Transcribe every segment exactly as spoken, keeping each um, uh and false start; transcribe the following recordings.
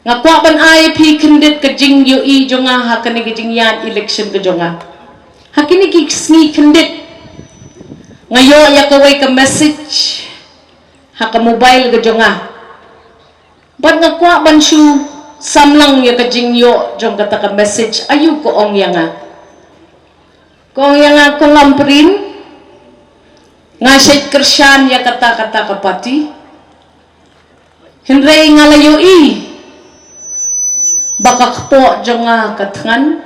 Nga kwah ban ai phi khyndiat ka jingïohi jong nga ha kane ka jingïaid election ka jong nga. Ha kine ki sngi khyndiat nga ïoh ïa kawei ka message ha ka mobile ka jong nga. Bad nga kwah ban shu samlang ïa ka jingïoh jong kata ka message. Aïu ka ong ïa nga? Ka ong ïa nga, Kong Ampareen, nga shait kyrshan ïa kata kata ka party. Hynrei nga la ïohi ba ka kpoh jong nga ka thngan,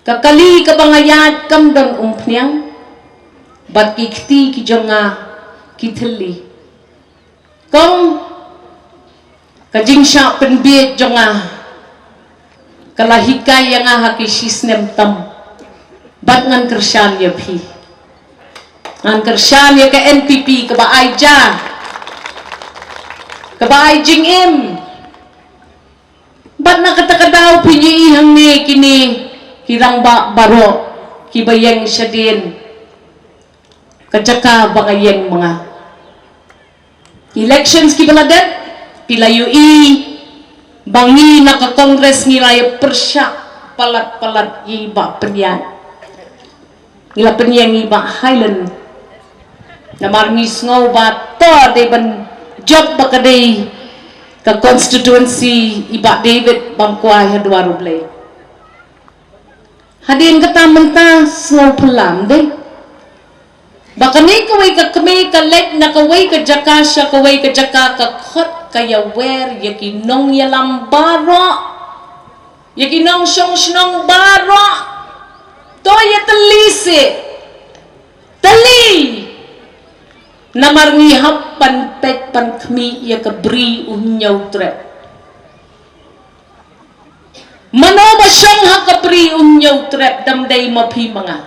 ka kali kaba nga ïaid kam don umphniang, bad ki kti ki jong nga ki thylli. Kong, ka jingshah pynbieit jong nga ka la hikai ïa nga ha ki shisnem tam. Bad ngan kyrshan ïa phi. Ngan kyrshan ïa ka N P P kaba ai ja, kaba ai jingim. Bad na kata ka daw phi ïohi hangne kine ki rangbah baroh kiba ïeng shadien ka jaka ba nga ïeng ma nga. Elections kiba la dep, phi la ïohi ba ngi na ka Congress ngi la ïa pyrshah palat palat ïa i Bah Pynïaid. Ngi la pynïeng i Bah Highland. Namar ngi sngew ba to dei ban jop ba ka dei ka constituency i Bah David Bangkwai ha dwar U Blei. Hadien kata mynta sngew phylla dei ba kane kawei ka kmie ka leit na kawei ka jaka sha kawei ka jaka, ka khot ka ïawer ïa ki nongïalam baroh, ïa ki nongshong shnong baroh. To ïatylli seh, tylli. Namar ngi hap ban peit ban khmih ïa ka Bri U Hynñiewtrep. Mano ba shong ha ka Bri U Hynñiewtrep? Dam dei ma phi ma nga.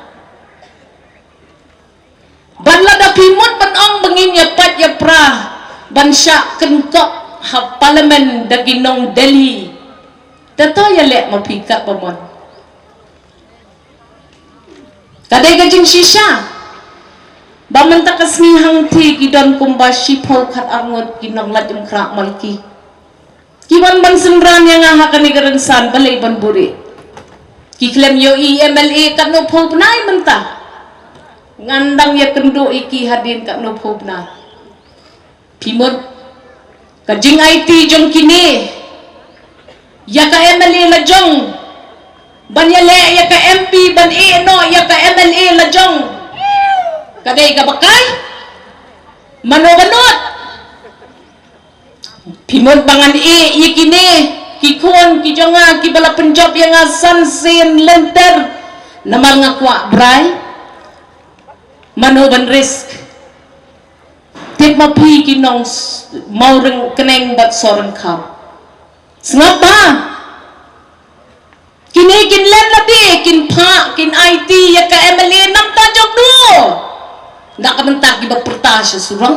Ban lada phi mut ban ong ba ngin ïa pait ïa pra ban shah kynkop ha Parliament da ki nong Delhi, te to ïaleh ma phi katba mon. Ka dei ka jingshisha ba mynta ka sngi hangthie ki don kumba shiphew khatar ngut ki nonglait umkhrah malki. Ki wan ban synran ïa nga ha kane ka rynsan, balei ban buhrieh? Ki khlem ïohi M L A katno phew bnai mynta. Ngan dang ïakynduh ïa ki hadien katno phew bnai. Phi mut ka jingaiti jong kine ïa ka M L A lajong ban ïaleh ïa ka M P ban ïeh noh ïa ka M L A lajong, ka dei kaba kai? Mano ba nud? Phi mut ba ngan ïeh ïa kine ki khun ki jong nga kiba la pynjop ïa nga san sien lynter namar nga kwah brai? Mano ban risk? Tip ma phi ki nong s-, Mawryngkneng bad Sohryngkham. Sngap bha. Kine kin leh lade, kin phah, kin aiti ïa ka M L A namar jong du. Na ka bynta kiba pyrta sha surok.